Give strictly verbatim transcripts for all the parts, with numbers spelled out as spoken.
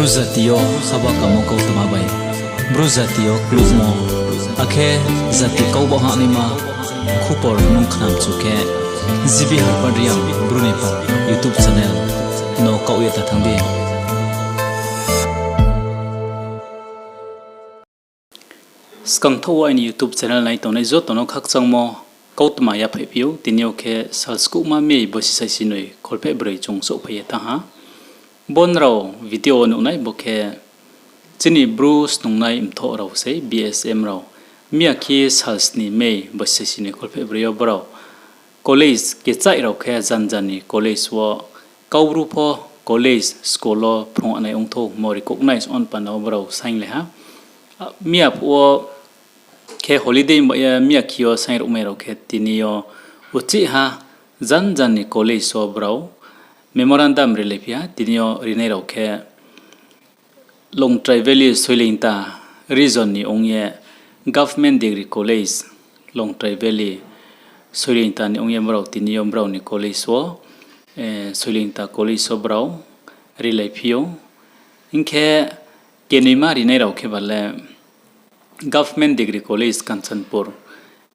Bru jati yo haba kamo kautma bai Bru jati yo klukmo, akhe jati kau baoh hahnaima khupor nung khnamchu khe, G B Harpad Reang Bru ni pal YouTube channel no kaoh ye ta thanng di. Skangthaoh wo aini YouTube channel nai tongnai joto no khakchangmo kautma yaphaihphi ou. Tini yo khe sal skuhma May bosi saisi noi kholpheh broi chung souhphai ye thanng ha. Bo nrao video wo nuhnai bo khe chini Bru snungnai mthoh rao sei B S M rao. Miya khe sal sni May bosi saisi noi kholpheh broi yo brao college kechaih rao khe janja ni college wo, Kaubru pho college school wo phrungnai ongthoumo recognize on panda wo brao sainglai ha. Miya phuh wo khe holiday ba ye miya khe yo saing ruhmai rao khe tini yo uchih ha janja ni college wo brao memorandum rilaiphi ha. Tini yo rinai rao khe Longtrai Valley Soilingta region ni ong ye Government Degree College, Longtrai Valley Soilingta ni ong ye brao tini yo brao ni college wo, Soilingta college wo brao rilaiphi ou. Hing khe kenoima rinai rao khe ba le Government Degree College Kanchanpur,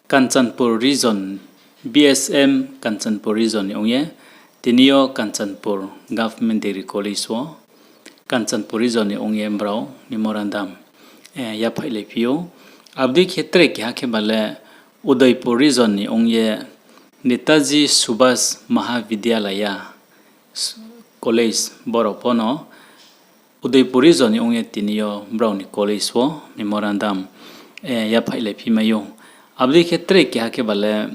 Kanchanpur region, B S M Kanchanpur region ni ong ye tini yo Kanchanpur Government Degree College wo, Kanchanpur region ni ong ye brao memorandum yaphaihlaiphi ou. Abo dei khe tre keha khe ba le Udaipur region ni ong ye Netaji Subhas Mahavidyalaya college, brao pho no Udaipur region ni ong ye tini yo brao ni college wo memorandum yaphaihlaiphi mai ou. Abo dei khe tre keha khe ba le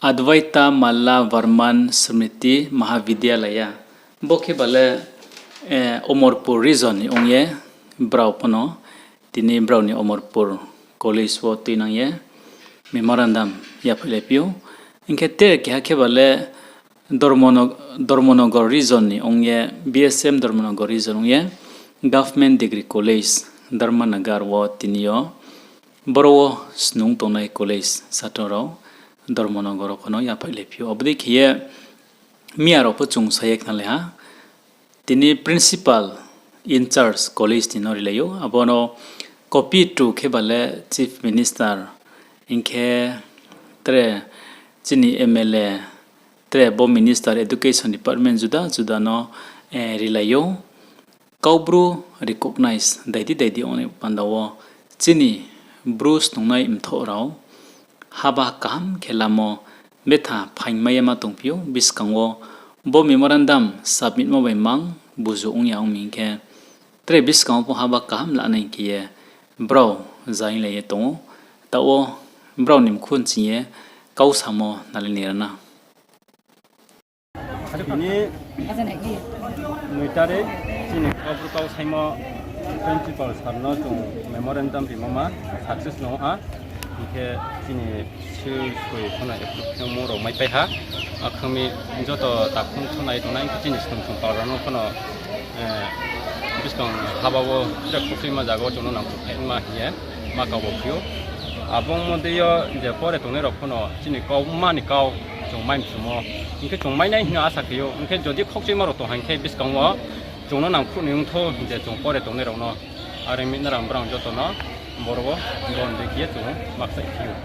Advaita Malla Varman Smriti Mahavidyalaya, bo khe ba le Omorpur region ni ong ye brao pho no tini brao ni Omorpur college wo tuinang ye memorandum yaphaihlaiphi ou. Hing khe tre keha khe ba le Dharmanagar region ni ong ye, B S M Dharmanagar region ong ye Government Degree College Dharmanagar wo tini yo boro wo snung tongnai college satro rao Dharmanagar rao pho no yaphaihlaiphi ou. Abo dei khe ye miya rao pho chung sa ye khnalai ha. Tini principal in charge college ni no rilai ou, abo no copy to khe ba le Chief Minister, hing khe tre chini M L A, tre bo minister education department juda juda no rilai ou. Kaubru recognize dai di dai di ong ni panda wo chini Bru snungnai mthoh rao haba kaham khe lamo betha phaingmai ye ma tongphi ou. Buskang wo bo memorandum submitmo bai mang buzu ong ya ong mi hing khe, tre buskang wo pho haba kaham lanai khe ye brao zainglai ye tong ou. Taoh wo brao ni mkhu nching ye kau samo nalai ni rana. Tini noi tarik chini Kaubru kau saimo principal sir no chung memorandum rimoma success no ha. Hing khe chini sui soi pho no approve khemo rao maipai ha. Akhang mi joto takhum thunai tongnai hing khe chini snung sung pal rao no pho no buskang haba wo tre khokchuima zaga wo chung no nangkhruh phaima hing ye ma kau bo phi ou. Abo ongmo dei yo je pore tongnai rao pho no chini kau mma ni kau chung mai mchumo hing khe chung mainai hing no asa khe ou. Hing khe jodi khokchuima rao tong ha hing khe buskang wo chung no nangkhruh ni ongthou je chung pore tongnai rao no. Are mi nrao brao joto no boro wo bon dei khe ye chung ma kchaih phi ou.